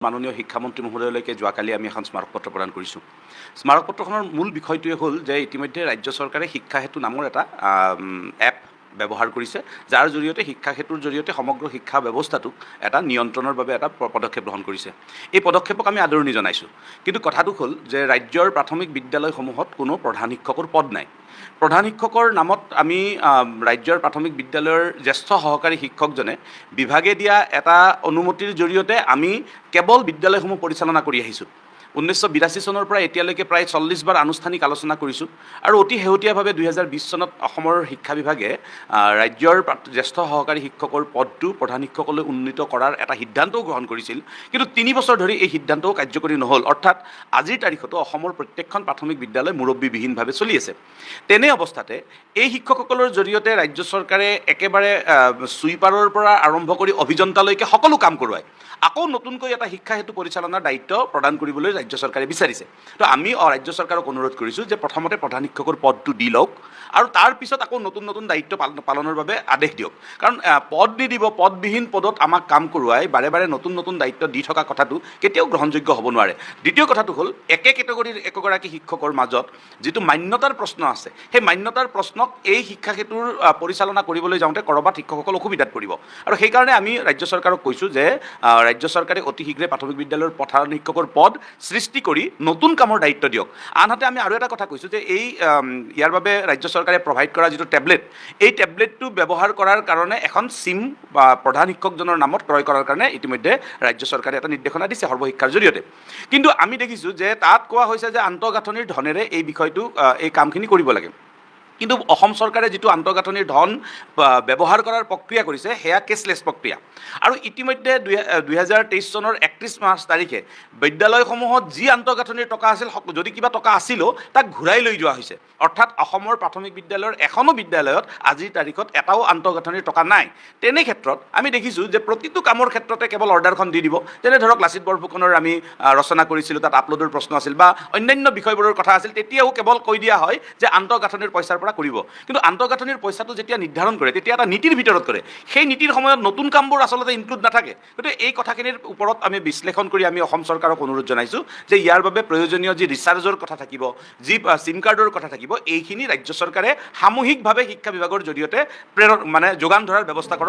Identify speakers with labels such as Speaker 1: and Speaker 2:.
Speaker 1: মাননীয় শিক্ষামন্ত্ৰী মহোদয়লৈকে যোৱাকালি আমি এখন স্মাৰকপত্ৰ প্ৰদান কৰিছোঁ। স্মাৰকপত্ৰখনৰ মূল বিষয়টোৱে হ'ল যে ইতিমধ্যে ৰাজ্য চৰকাৰে শিক্ষা সেতু নামৰ এটা এপ ব্যৱহাৰ কৰিছে, যাৰ জৰিয়তে, শিক্ষা সেতুৰ জৰিয়তে সমগ্ৰ শিক্ষা ব্যৱস্থাটোক এটা নিয়ন্ত্ৰণৰ বাবে এটা পদক্ষেপ গ্ৰহণ কৰিছে। এই পদক্ষেপক আমি আদৰণি জনাইছোঁ। কিন্তু কথাটো হ'ল যে ৰাজ্যৰ প্ৰাথমিক বিদ্যালয়সমূহত কোনো প্ৰধান শিক্ষকৰ পদ নাই। প্ৰধান শিক্ষকৰ নামত আমি ৰাজ্যৰ প্ৰাথমিক বিদ্যালয়ৰ জ্যেষ্ঠ সহকাৰী শিক্ষকজনে বিভাগে দিয়া এটা অনুমতিৰ জৰিয়তে আমি কেৱল বিদ্যালয়সমূহ পৰিচালনা কৰি আহিছোঁ। 1982 চনৰ পৰা এতিয়ালৈকে প্ৰায় 40 বাৰ আনুষ্ঠানিক আলোচনা কৰিছোঁ আৰু অতি শেহতীয়াভাৱে 2020 চনত অসমৰ শিক্ষা বিভাগে ৰাজ্যৰ জ্যেষ্ঠ সহকাৰী শিক্ষকৰ পদটো প্ৰধান শিক্ষকলৈ উন্নীত কৰাৰ এটা সিদ্ধান্তও গ্ৰহণ কৰিছিল। কিন্তু 3 বছৰ ধৰি এই সিদ্ধান্তও কাৰ্যকৰী নহ'ল। অৰ্থাৎ আজিৰ তাৰিখতো অসমৰ প্ৰত্যেকখন প্ৰাথমিক বিদ্যালয় মুৰব্বীবিহীনভাৱে চলি আছে। তেনে অৱস্থাতে এই শিক্ষকসকলৰ জৰিয়তে ৰাজ্য চৰকাৰে একেবাৰে ছুইপাৰৰ পৰা আৰম্ভ কৰি অভিযন্তালৈকে সকলো কাম কৰোৱায় আকৌ নতুনকৈ এটা শিক্ষা সেতু পৰিচালনাৰ দায়িত্ব প্ৰদান কৰিবলৈ ৰাজ্য চৰকাৰে বিচাৰিছে। তো আমি ৰাজ্য চৰকাৰক অনুৰোধ কৰিছোঁ যে প্ৰথমতে প্ৰধান শিক্ষকৰ পদটো দি লওক আৰু তাৰপিছত আকৌ নতুন নতুন দায়িত্ব পালনৰ বাবে আদেশ দিয়ক। কাৰণ পদ নিদিব, পদবিহীন পদত আমাক কাম কৰোৱাই বাৰে বাৰে নতুন নতুন দায়িত্ব দি থকা কথাটো কেতিয়াও গ্ৰহণযোগ্য হ'ব নোৱাৰে। দ্বিতীয় কথাটো হ'ল, একে কেটেগৰীৰ একোগৰাকী শিক্ষকৰ মাজত যিটো মান্যতাৰ প্ৰশ্ন আছে, সেই মান্যতাৰ প্ৰশ্নক এই শিক্ষা সেতুৰ পৰিচালনা কৰিবলৈ যাওঁতে ক'ৰবাত শিক্ষকসকল অসুবিধাত পৰিব। আৰু সেইকাৰণে আমি ৰাজ্য চৰকাৰক কৈছোঁ যে ৰাজ্য চৰকাৰে অতি শীঘ্ৰে প্ৰাথমিক বিদ্যালয়ৰ প্ৰধান শিক্ষকৰ পদ সৃষ্টি কৰি নতুন কামৰ দায়িত্ব দিয়ক। আনহাতে আমি আৰু এটা কথা কৈছোঁ যে এই ইয়াৰ বাবে ৰাজ্য চৰকাৰে প্ৰভাইড কৰা যিটো টেবলেট, এই টেবলেটটো ব্যৱহাৰ কৰাৰ কাৰণে এখন চিম বা প্ৰধান শিক্ষকজনৰ নামত ক্ৰয় কৰাৰ কাৰণে ইতিমধ্যে ৰাজ্য চৰকাৰে এটা নিৰ্দেশনা দিছে সৰ্বশিক্ষাৰ জৰিয়তে। কিন্তু আমি দেখিছোঁ যে তাত কোৱা হৈছে যে আন্তঃগাঁথনিৰ ধনেৰে এই বিষয়টো এই কামখিনি কৰিব লাগে। কিন্তু অসম চৰকাৰে যিটো আন্তঃগাঁথনিৰ ধন ব্যৱহাৰ কৰাৰ প্ৰক্ৰিয়া কৰিছে, সেয়া কেছলেছ প্ৰক্ৰিয়া। আৰু ইতিমধ্যে 2023 চনৰ 31 মাৰ্চ তাৰিখে বিদ্যালয়সমূহত যি আন্তঃগাঁথনিৰ টকা আছিল, যদি কিবা টকা আছিলেও তাক ঘূৰাই লৈ যোৱা হৈছে। অৰ্থাৎ অসমৰ প্ৰাথমিক বিদ্যালয়ৰ এখনো বিদ্যালয়ত আজিৰ তাৰিখত এটাও আন্তঃগাঁথনিৰ টকা নাই। তেনে ক্ষেত্ৰত আমি দেখিছোঁ যে প্ৰতিটো কামৰ ক্ষেত্ৰতে কেৱল অৰ্ডাৰখন দি দিব। যেনে ধৰক, লাচিত বৰফুকনৰ আমি ৰচনা কৰিছিলোঁ, তাত আপলোডৰ প্ৰশ্ন আছিল বা অন্যান্য বিষয়বোৰৰ কথা আছিল। তেতিয়াও কেৱল কৈ দিয়া হয় যে আন্তঃগাঁথনিৰ পইচাৰ পৰা কৰিব। কিন্তু আন্তঃগাঁথনিৰ পইচাটো যেতিয়া নিৰ্ধাৰণ কৰে, তেতিয়া এটা নীতিৰ ভিতৰত কৰে। সেই নীতিৰ সময়ত নতুন কামবোৰ আচলতে ইনক্লুড নাথাকে। গতিকে এই কথাখিনিৰ ওপৰত আমি বিশ্লেষণ কৰি আমি অসম চৰকাৰক অনুৰোধ জনাইছোঁ যে ইয়াৰ বাবে প্ৰয়োজনীয় যি ৰিচাৰ্জৰ কথা থাকিব, যি চিম কাৰ্ডৰ কথা থাকিব, এইখিনি ৰাজ্য চৰকাৰে সামূহিকভাৱে শিক্ষা বিভাগৰ জৰিয়তে প্ৰেৰণ, মানে যোগান ধৰাৰ ব্যৱস্থা কৰক।